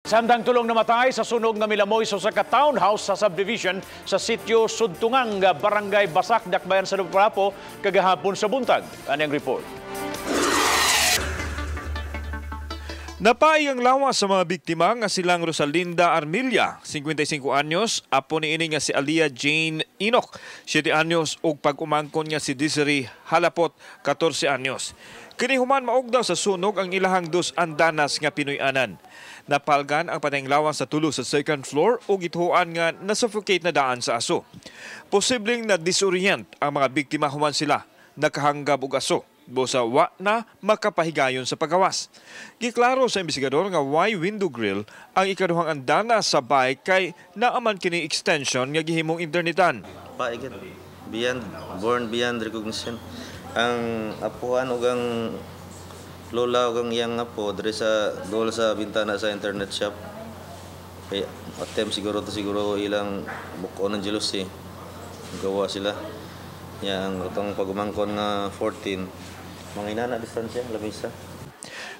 Samtang tulong namatay sa sunog nga milamoy sa usa ka townhouse sa subdivision sa sitio Sudtungang, Barangay Basak, Dakbayan sa Lapu-Lapu kagahapon sa buntag. Anang report. Napaay ang lawas sa mga biktima nga silang Rosalinda Armilla, 55 anyos, apo niini nga si Alia Jane Enoch, 7 anyos, ug pag-umangkon nga si Desiree Halapot, 14 anyos. Kini human maugdaw sa sunog ang ilahang dos andanas nga Pinoy-anan. Napalgan ang patayng lawas sa tulo sa second floor ug gituohan nga nasuffocate na daan sa aso. Posibleng na-disorient ang mga biktima human sila nakahanggab og aso busa wa na makapahigayon sa pagawas. Giklaro sa investigador nga way window grill ang ikaduhang andana sa bike kay naaman kini extension nga gihimong internetan. Paigit beyond born beyond recognition ang apuhan ug ang lola ug ang iyang apo diri sa dol sa bintana sa internet shop. Kay attempt siguro to, siguro ilang buko ng jealousy. Gawa sila. Ya ang atong pagumangkon nga 14, mga inana distansya lamisa.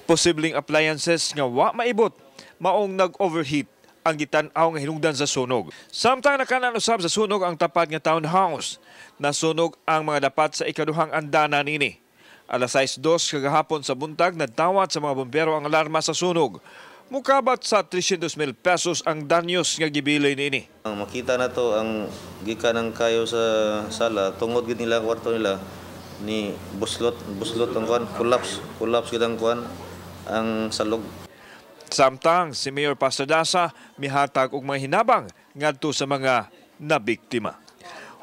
Posibleng appliances nga wa maibot maong nag-overheat ang gitan-aw nga hinungdan sa sunog. Samtang nakanan usab sa sunog ang tapat nga townhouse. Nasunog ang mga dapat sa ikaduhang andana nini. Alas 6:02 kagahapon sa buntag, nadawat sa mga bombero ang alarma sa sunog. Mukabat sa 300,000 pesos ang danyos nga gibilay niini. Ang makita na to ang gikan ang kayo sa sala tungod gid nila ang kwarto nila ni buslot buslot ang kuan, collapse collapse gid ang kuan, ang salog. Samtang si Mayor Pastor Daza mihatag og mga hinabang ngadto sa mga nabiktima.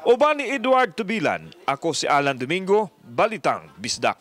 Uban ni Edward Tubilan, ako si Alan Domingo, Balitang Bisdak.